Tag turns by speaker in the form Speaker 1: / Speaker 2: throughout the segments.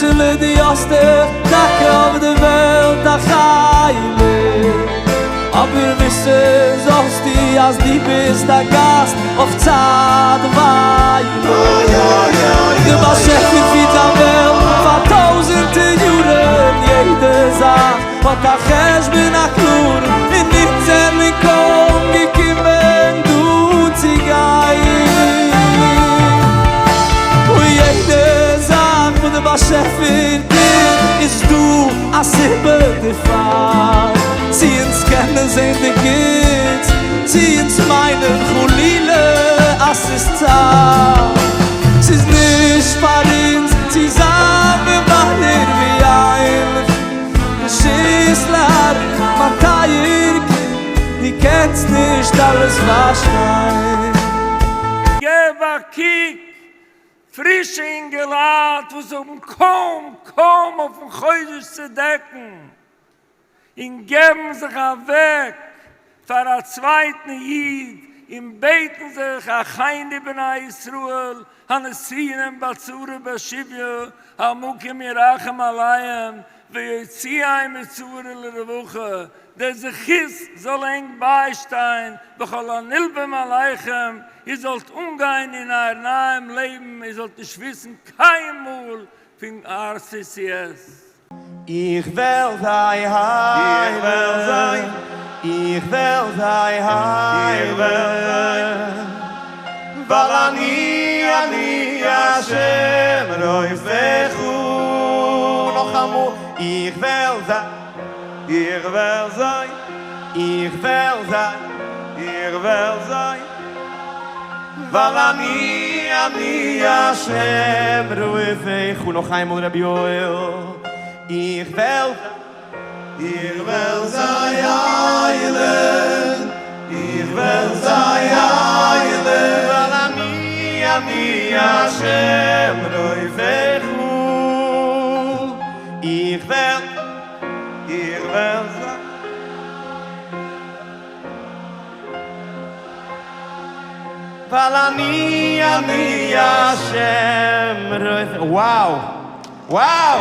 Speaker 1: מענטשעלע דו האסט דיך טאקע אויף די וועלט א חלק, אבער וויסן זאלסטו אז דו ביסט א גאסט אויף צייטווייליג. דער באשעפער פירט זיין וועלט פאר טויזענטער יארן, יעדע זאך האט א חשבון א קלארן, און אונז זענען קוים געקומען דא צו גיין. און יעדע זאך וואס דער באשעפער טוט איז דא א סיבה דערפאר, צו אונז קענען זען די גוטס, צו אונז מיינען חלילה אז ס'איז צייט, ס'איז נישט פאר אונז צו זיין מברר ווי איין רשות להרע, מיין טייער קינד, דו קענסט נישט אלעס פארשטיין.
Speaker 2: געב א קוק, פרישע אינגעלייט וואס האבן קוים קוים אויפן חודש צו דעקן, און געבן זיך אוועק פאר א צווייטן איד און בעטן זיך אחינו בני ישראל הנתונים בצרה ובשביה המקום ירחם עליהם ויוציאם מצרה לרווחה, דער זכות זאל ענק ביישטיין בכל הנלווים עליכם, איר זאלט אנגיין אין אייער נייעם לעבן, איר זאלט נישט וויסן קיינמאל פון RCCS.
Speaker 3: איך וועל זיי היילן, איך וועל זיי היילן, ווייל אני אני השם רופאך. נאכאמאל, איך וועל זיי, איך וועל זיי, איך וועל זיי, איך וועל זיי, ווייל אני אני השם רופאך. נאך איינמאל רבי יואל, איך וועל איך וועל זיי היילן, איך וועל זיי היילן, ווייל אני אני השם רופאך. איך וועל איך וועל זיי. ווייל אני אני השם רופא. Wow! Wow!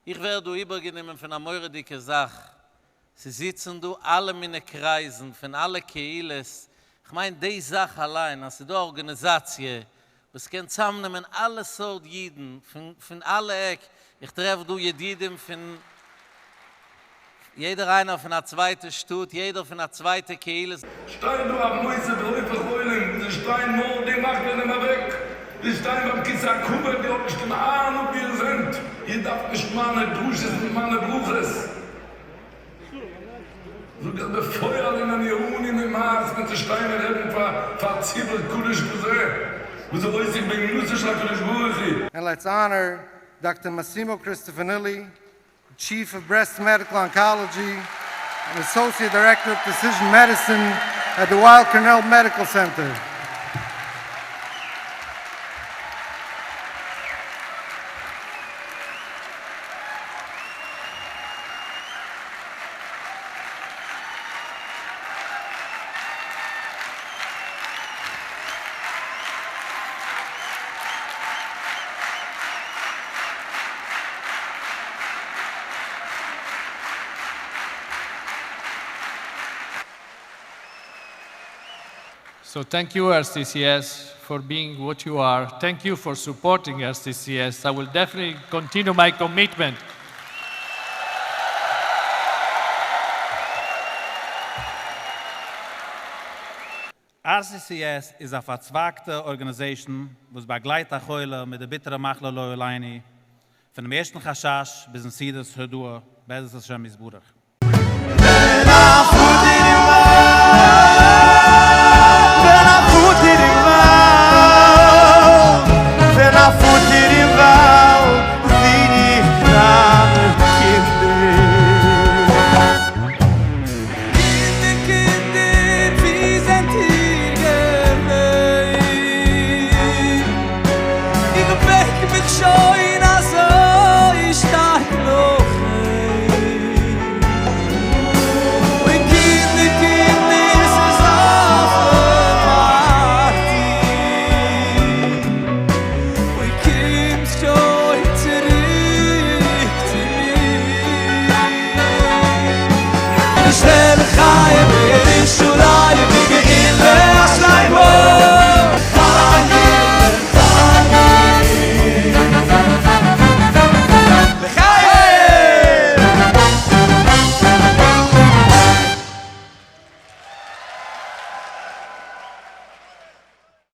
Speaker 4: איך ווער דא איבערגענומען פון א מורא'דיגע זאך, ס'זיצן דא אלע מיני קרייזן פון אלע קהילות, כ'מיין די זאך אליין אז ס'דא א ארגאניזאציע וואס קען צאמנעמען אלע סארט אידן פון אלע עק, איך טרעף דא ידידים פון יעדער איינער פון א צווייטע שטאט, יעדער פון א צווייטע קהילה.
Speaker 5: שטייט דא א מוסד רופא חולים, זיי שטייען נאר די מאכט ווען אים אוועק, זיי שטייען ביים כסא הכבוד, איר האט נישט קיין אהנונג ווי איר זענט, איר דארפט נישט מיינע דרשות מיט מיינע ברכות. זאג איך בפועל אין אני אני נמאס ווען צו שטיין און רעדן פאר פאר ציבור קדוש כזה וואס איז עוסק בעניינותו של הקדוש ברוך הוא.
Speaker 6: And let's honor Doctor Massimo Cristofanilli, Chief of Breast Medical Oncology and Associate Director of Precision Medicine at the Weill Cornell Medical Center.
Speaker 7: So thank you, RCCS, for being what you are. Thank you for supporting RCCS. I will definitely continue my commitment.
Speaker 8: RCCS איז א פארצווייגטע organization וואס באגלייט א חולה מיט די ביטערע מחלה לא עלינו, פונעם ערשטן חשש ביזן סעודת הודאה בעזרת השם יתברך.
Speaker 1: קינדער קינדער ווי זענט איר געווען? איך בענק מיך שוין אזוי שטארק נאך אייך. אוי קינדער קינדער. שטעלן.